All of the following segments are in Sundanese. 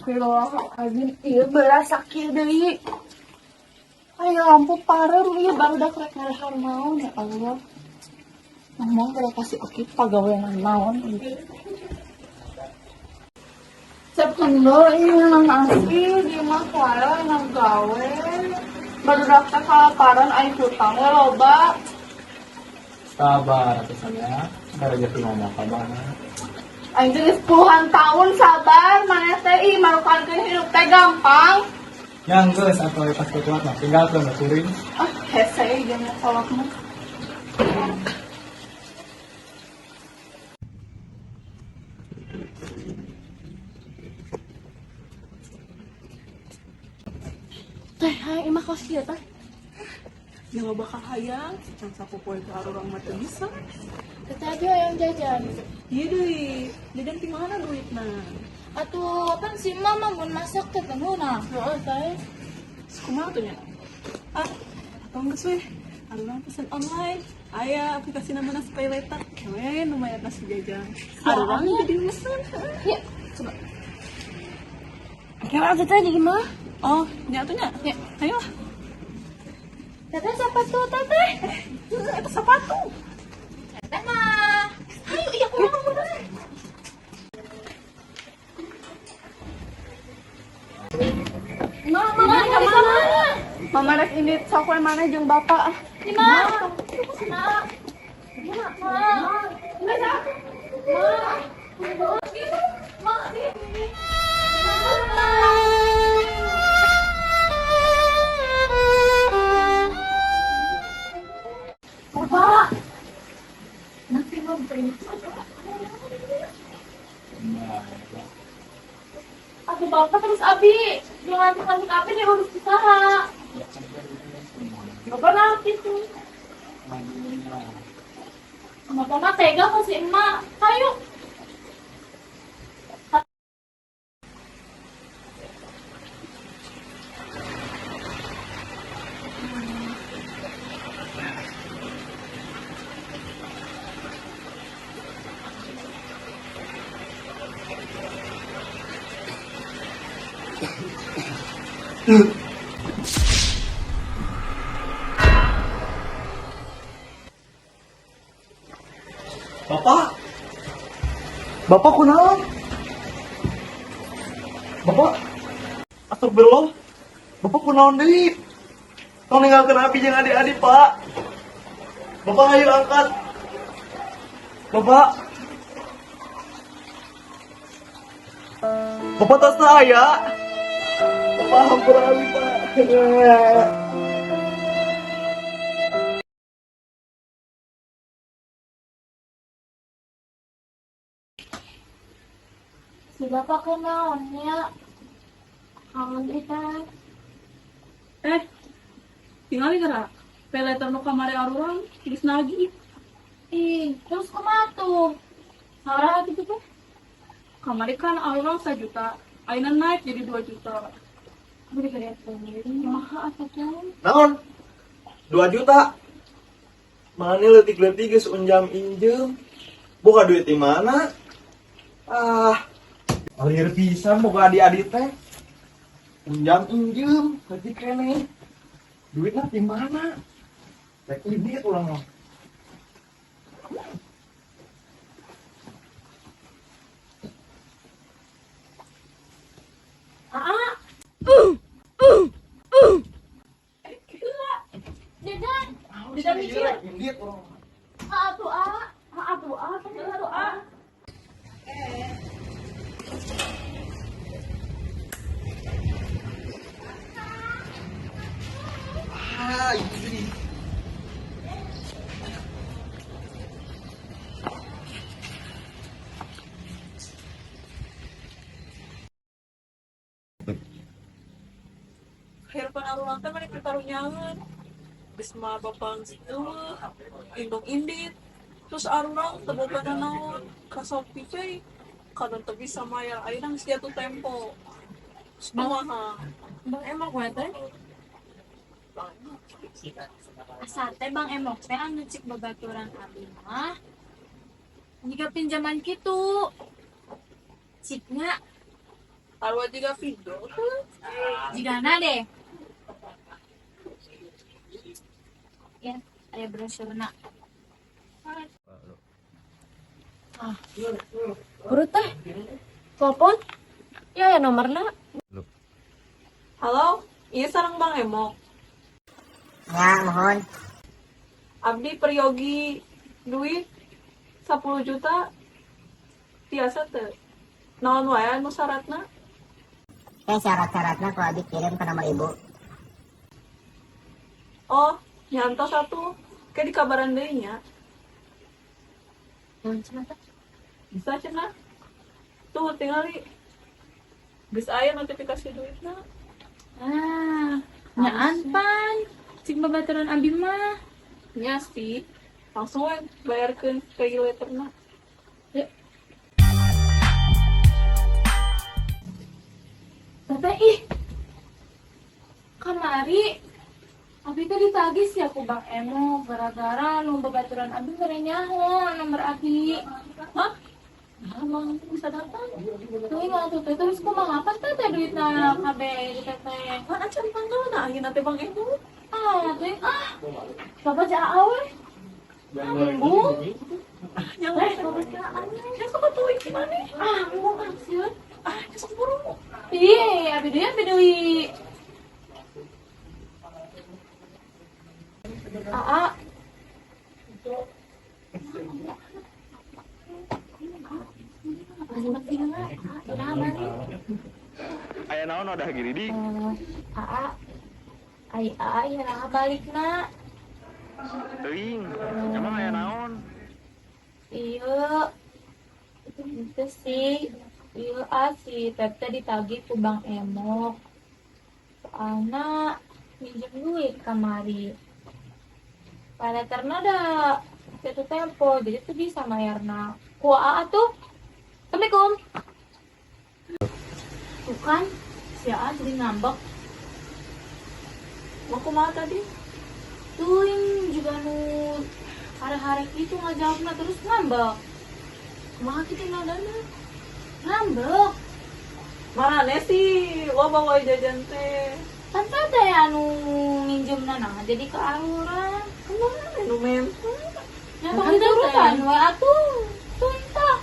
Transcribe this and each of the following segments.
Astagfirullahaladzim, ieu beras sakieu deui. Ayo lampu pareum ieu barudak rek ngadahar naon, ya Allah. Ngomong kada kasih aki pagawean naon ieu. Cep kendor ieu nang nasi di mah wae nang gawe. Barudak teh kalaparan ai hutang we loba. Sabar atuh saya, da rezeki mah moal kabana. Aing teh geus puluhan tahun sabar, maneh teh ih marukankeun hidup teh gampang. Yang geus atuh pas kuat mah tinggalkeun we kuring. Ah, hese jeung kolot mah. Teh, hai imah kos kieu teh. Nya loba kahayang, can sapopoe teh arurang mah teu bisa. Teteh aja yang jajan. Ieu deui, jajan ti mana duitna? Atuh kan si mama mun masak teh teu meunah. Heeh, teh. Kumaha tuh nya? Ah, atau geus weh, arurang pesen online. Aya aplikasi namana SpayLater. Kewe nu mayar nasi jajan. Arurang jadi mesen. Ya, coba. Kira teteh di gimana? Oh, nya atuh nya. Ya. Ayo lah. Teteh sepatu teteh. Eta sepatu. Teteh mah. Ayo, iya kumaha kumaha. Ma, mama, mama. Mama rek indit sok we maneh jeung bapak. Di mana? Ma. Ma. Ma. Ma. Ma. Ma. Bapak. Nanti mah beri. Aku bapak terus Abi, jangan ngantuk Abi diurus usaha. Bapak nanti tuh. Bapak mah tega kok si emak. Ayo. Bapak. Bapak kunaon? Bapak. Astagfirullah. Bapak kunaon deui? Tong ninggalkeun abi jeung adik-adik, Pak. Bapak ayo angkat. Bapak. Bapak tasna aya. Bapak hampura abi, Pak. Si bapak kunaon nya? Kangen kita. Tinggal gerak. Peleter nu kamari arurang geus nagih. Ih, terus kumaha tuh? Sabaraha gitu tuh? Kamari kan arurang 1 juta. Ayeuna naik jadi 2 juta. Beli gede tuh. Kumaha atuh teh? Naon? 2 juta. Mana leutik-leutik geus unjam injem. Boga duit di mana? Ah, alir pisan boga adik-adik teh. Unjam injem, leutik keneh. Duitna di mana? Rek ini urang mah. Aa. Jajan. Jajan mikir. Indit urang mah. Aa tuh a. Aa tuh a. Aa tuh a. Ah, ini. Kahirupan arurang teh mani pertarunyangan. Geus mah bapak geus eueuh, indung indit. Terus arurang teu boga nanaon ka Shopee teh kadon teu bisa mayar ayeuna geus jatuh tempo. Terus kumaha? Bang Emok we teh. Asa teh Bang Emok teh anu cik babaturan abi mah. Jika pinjaman kitu. Ciknya Arwah juga video. Jigana deh. Ya, aya brosurna. Ah. Buru teh. Telepon. Ya ya nomorna. Halo, iya sareng Bang Emok. Ya, mohon. Abdi peryogi duit 10 juta tiasa teu? Naon wae anu syaratna? Oke, syarat-syaratnya ku abdi kirim ke nomor ibu. Oh, nyantos satu. Kayak di kabaran deui nya. Naon cenah teh? Bisa cenah. Tuh tingali. Geus aya notifikasi duitna. Ah, nyaan pan. Cik babaturan abi mah. Nya sih. Langsung we bayarkeun pay later-na. Ya. Teteh ih. Kamari abi teh ditagih sih aku Bang Emo gara-gara nu babaturan abi mere nyaho nomor abi. Hah? Nah, Bang bisa datang. Tuh ingat tuh teh terus kumaha apa teh teh duitna kabeh di teteh. Kan acan tanggalna ayeuna teh Bang Emo. Ah, tuh ah. Bapak ja awe. Embung. Yang Eh, bapak ja awe. Ya sok atuh iki maneh. Ah, embung ah sieun. Ah, sok buru. Iya, abi deui abi deui. Aa. Aya naon udah gini di? Aa. Ai aa iraha balikna. Teuing, emang aya naon? Iya. Itu sih. Iya ah si Teteh ditagih ku Bang Emok. Soalna minjem duit kamari. Paylaterna da jatuh tempo, jadi tuh bisa mayarna. Ku aa tuh. Assalamualaikum. Tuh kan, si aa jadi ngambek. Mau kumaha tadi? Tuh juga nu hare-hare gitu ngajawabna terus ngambek. Kumaha kitu nadana? Ngambek. Marane sih, loba wae jajan teh. Kan teh anu minjemna nah jadi ke arurang. Kumaha nu menta? Nya tong diturutan we atuh. Tuntah.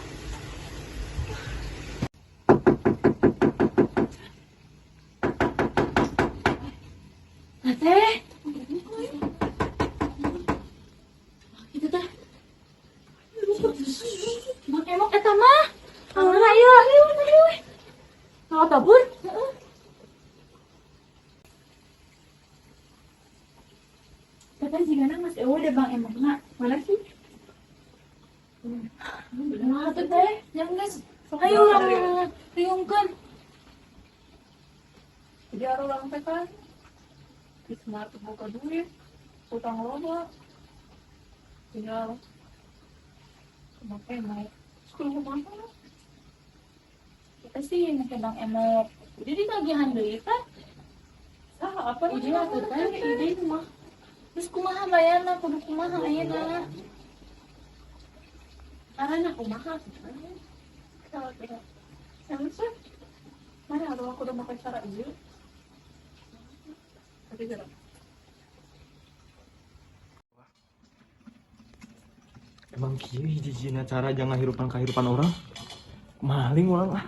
Teteh. Itu teh. Bang Emok eta mah. Kamana ieu? Ayo tadi we. Kalau tabur? Heeh. Teteh jigana geus eueuh deh Bang Emokna. Mana sih? Wah, tuh teh, yang geus. Ayo urang riungkeun. Jadi orang teh kan Isma tuh boga duit, utang loba. Tinggal Bang Emok. kudu kumaha? Kita sih make Bang Emok. Jadi ditagihan deui teh. Sah apa Ide atuh teh, ide mah. Terus kumaha bayarna kudu kumaha ayeuna? Karena kumaha? Yang sih? Mana ada aku udah makan cara ieu? Tapi gerak. Emang kieu hiji-hijina cara jangan hirupan kehidupan orang? Maling orang ah.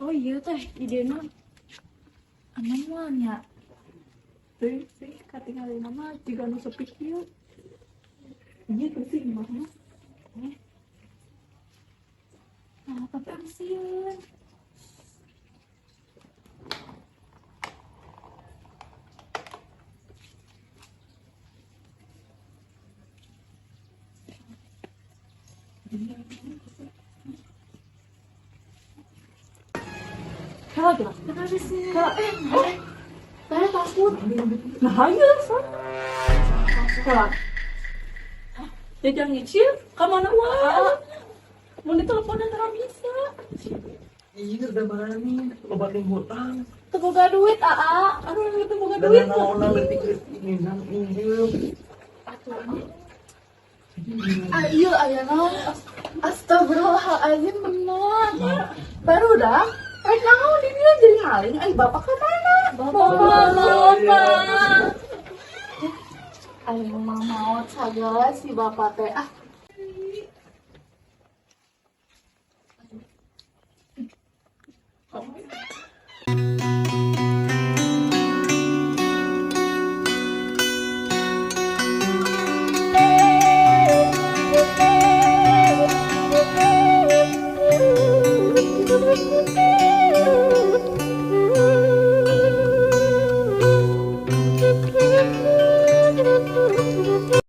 Oh iya teh, di dieu aman moal nya. Teuing sih katingalina mah jiga nu sepi kieu. Iya tuh sih gimana? Nah, tapi aku sieun. Kela kela. Kela. Eh, saya takut. Nah, ayo, sok. Kela. Jajang nyicil, ka mana wae? Mun diteleponan tara bisa. Iya, udah mana nih? Loba ting hutang. Teu boga duit, Aa. Aduh, itu boga duit. Dan naonan leutik-leutik minang injem. Ah, iya, aya naon? Astagfirullahaladzim, bener. Baru dah. Rek naon di dia jadi maling. Ai bapak ke mana? Bapak, bapak. Ayo mah maot sagala si bapak teh. Ah,